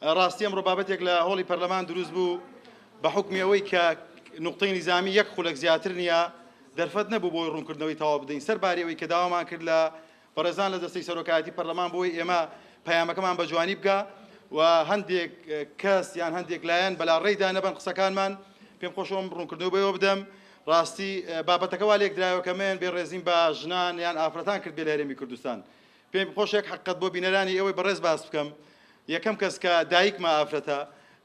ڕاستی ئەمڕۆ بابەتێک لە هۆڵی پەرلەمان دروست بوو بە حوکمی ئەوەی کە نوقتەی نیزامی یەک خولەک زیاتر نییە دەرفەت نەبوو بۆی ڕوونکردنەوەی تەواو بدەین سەر باری ئەوەی کە داوامان کرد لە بەڕێزان لە دەستەی سەرۆکایەتی پەرلەمان بۆی ئێمە پەیامەکەمان بە جوانی بگا و هەندێک کەس یان هەندێک لایەن بەلا ڕێیدا نەبەن قسەکانمان پێم خۆشە ئەم ڕوونکردنەوە بەوە بدەم ڕاستی بابەتەکە وا لێکدرایەوە کە من بێڕێزیم بە ژنان یان ئافرەتان کرد بێ لە هەرێمی کوردستان پێم خۆشە یەک حەقیقەت بۆ بینەرانی ئێوەی بەڕێز باس بکەم، یەکەم کەس کە دایکمە ئافرەتە،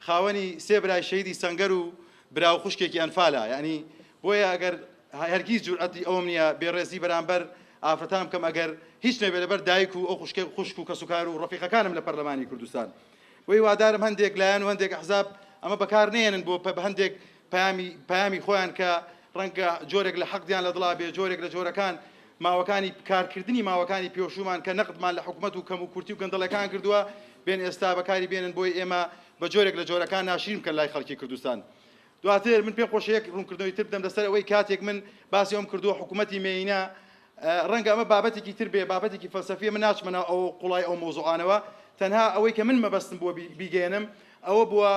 خاوەنی سێ برای شەهیدی سەنگەر و برا و خوشکێکی ئەنفالە، یانی بۆیە ئەگەر هەرگیز جورئەتی ئەوەم نییە بێڕێزی بەرامبەر ئافرەتان بکەم ئەگەر هیچ نەبێ لەبەر دایک و ئەو خوشکە خوشک و کەسوکار و ڕەفیقەکانم لە پەرلەمانی کوردستان. بۆ هیوادارم هەندێک لایەن و هەندێک ئەحزاب ئەمە بەکار نەیەنن بۆ هەندێک پەیامی پەیامی خۆیان کە ڕەنگە جۆرێک لە حەقدیان لە دڵا بێ جۆرێک لە جۆرەکان ماوەکانی کارکردنی ماوەکانی پێشوومان کە نەقدمان لە حکومەت و کەموکورتی و گەندەڵیەکان کردووە بێن ئێستا بەکاری بێنن بۆی ئێمە بە جۆرێک لە جۆرەکان ناشرین بکەن لای خەڵکی کوردستان. دواتر من پێم خۆشە یەک ڕوونکردنەوەی تر بدەم لەسەر ئەوەی کاتێک من باسی ئەوەم کردووە حکومەتی مێینە ڕەنگە ئەمە بابەتێکی تر بێ بابەتێکی فەلسەفیە من ناچمە ناو ئەو قوڵای ئەو مەوزوعانەوە تەنها ئەوەی کە من مەبەستم بووە بیگەیەنم ئەوە بووە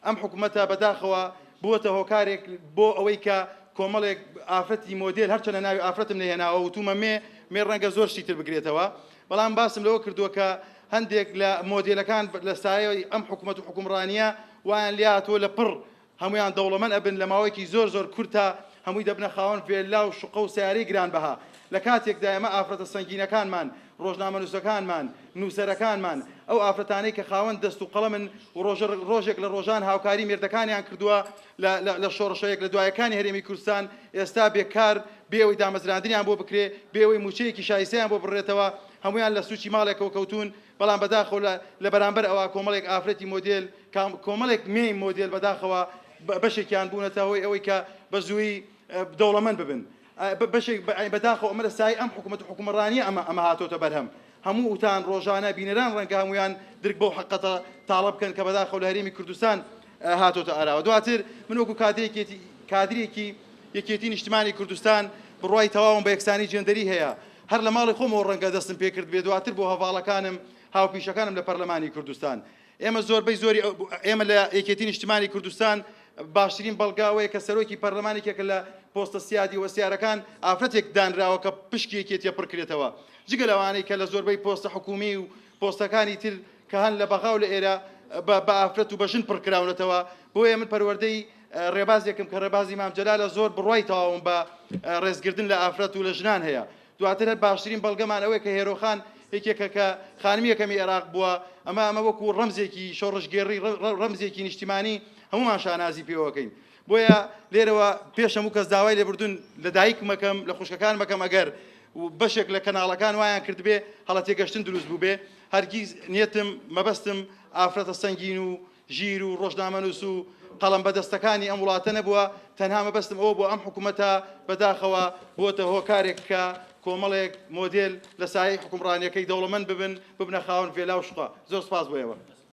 ئەم حکومەتە بەداخەوە بووەتە هۆکارێک بۆ ئەوەی کە کۆمەڵێک ئافرەتی مۆدێل هەرچەندە ناوی ئافرەتم نەهێناوە وتومە مێ مێ ڕەنگە زۆر شتی تر بگرێتەوە بەڵام باسم لەوە کردووە کە هەندێک لە مۆدێلەکان لە سایەی ئەم حکومەت و حکومڕانیە وایان لێهاتووە لە پڕ هەموویان دەوڵەمەند ئەبن لە ماوەیەکی زۆر زۆر کورتا هەمووی دەبنە خاوەن ڤێللا و شوقە و سەیارەی گرانبەها لە کاتێکدا ئێمە ئافرەتە سەنگینەکانمان ڕۆژنامەنووسەکانمان نووسەرەکانمان ئەو ئافرەتانەی کە خاوەن دەست و قەڵەمن و ڕۆژە ڕۆژێک لە ڕۆژان هاوکاری مێردەکانیان کردووە لە لە لە شۆڕشە یەک لە دوایەکانی هەرێمی کوردستان ئێستا بێکار بێ ئەوەی دامەزراندنیان بۆ بکرێ بێ ئەوەی مووچەیەکی شایستەیان بۆ بڕێتەوە هەموویان لە سووچی ماڵێکەوە کەوتوون بەڵام بەداخەوە لە لە بەرامبەر ئەوە کۆمەڵێک ئافرەتی مۆدێل کۆمەڵێک مێی مۆدێل بەداخەوە بەشێکیان بوونەتە هۆی ئەوەی کە بە زوویی دەوڵەمەند ببن بەشێک بەداخەوە ئەمە لە سایەی ئەم حکوومەت و حکومڕانییە ئەمە ئەمە هاتۆتە بەرهەم هەموو وتان ڕۆژانە بینەران ڕەنگە هەموویان درک بەو حەقەتە تاڵە بکەن کە بەداخەوە لە هەرێمی کوردستان هاتۆتە ئاراوە دواتر من وەکو کادرێکی کادرێکی یەکێتی نیشتمانی کوردستان بڕوای تەواوم بە یەکسانی جێندەری هەیە هەر لە ماڵی خۆمەوە ڕەنگە دەستم پێکرد بێ دواتر بۆ هەڤاڵەکانم هاوپیشەکانم لە پەرلەمانی کوردستان ئێمە زۆربەی زۆری ئێمە لە یەکێتی نیشتمانی کوردستان باشترین بەڵگە ئەوەیە کە سەرۆکی پەرلەمان یەکێکە لە پۆستە سیادی وەسیارەکان ئافرەتێک دانراوە کە پشکی یەکێتیە پڕکرێتەوە جگە لەوانەی کە لە زۆربەی پۆستە حکومی و پۆستەکانی تر کە هەن لە بەغا و لە ئێرە بە ئافرەت و بە ژن پڕکراونەتەوە بۆیە من پەروەردەی ڕێبازێکم کە ڕێبازی مام جەلالە زۆر بڕوای تەواوم بە ڕێزگردن لە ئافرەت و لە ژنان هەیە دواتر هەر باشترین بەڵگەمان ئەوەیە کە هێرۆخان یەکێکە کە خانمی یەکەمی عێراق بووە، ئەمە ئەمە وەکو ڕەمزێکی شۆڕشگێڕی، ڕەمزێکی نیشتیمانی هەموومان شانازی پێوەکەین. بۆیە لێرەوە پێش هەموو کەس داوای لێبوردن لە دایکم ئەکەم، لە خوشکەکانم ئەکەم ئەگەر بەشێک لە کەناڵەکان وایان کردبێ هەڵە تێگەشتن دروست بووبێ، هەرگیز نیەتم مەبەستم ئافرەتە سەنگین و ژیر و ڕۆژنامەنووس و قەڵەم بەدەستەکانی ئەم وڵاتە نەبووە، تەنها مەبەستم ئەوە بووە ئەم حکومەتە بەداخەوە بووەتە هۆکارێک کە کۆمەڵێک مۆدێل لە سایەی حوکمڕانیەکەی دەوڵەمەند ببن، ببنە خاوەن ڤێلا و شوقە. زۆر سوپاس بۆ ئێوە.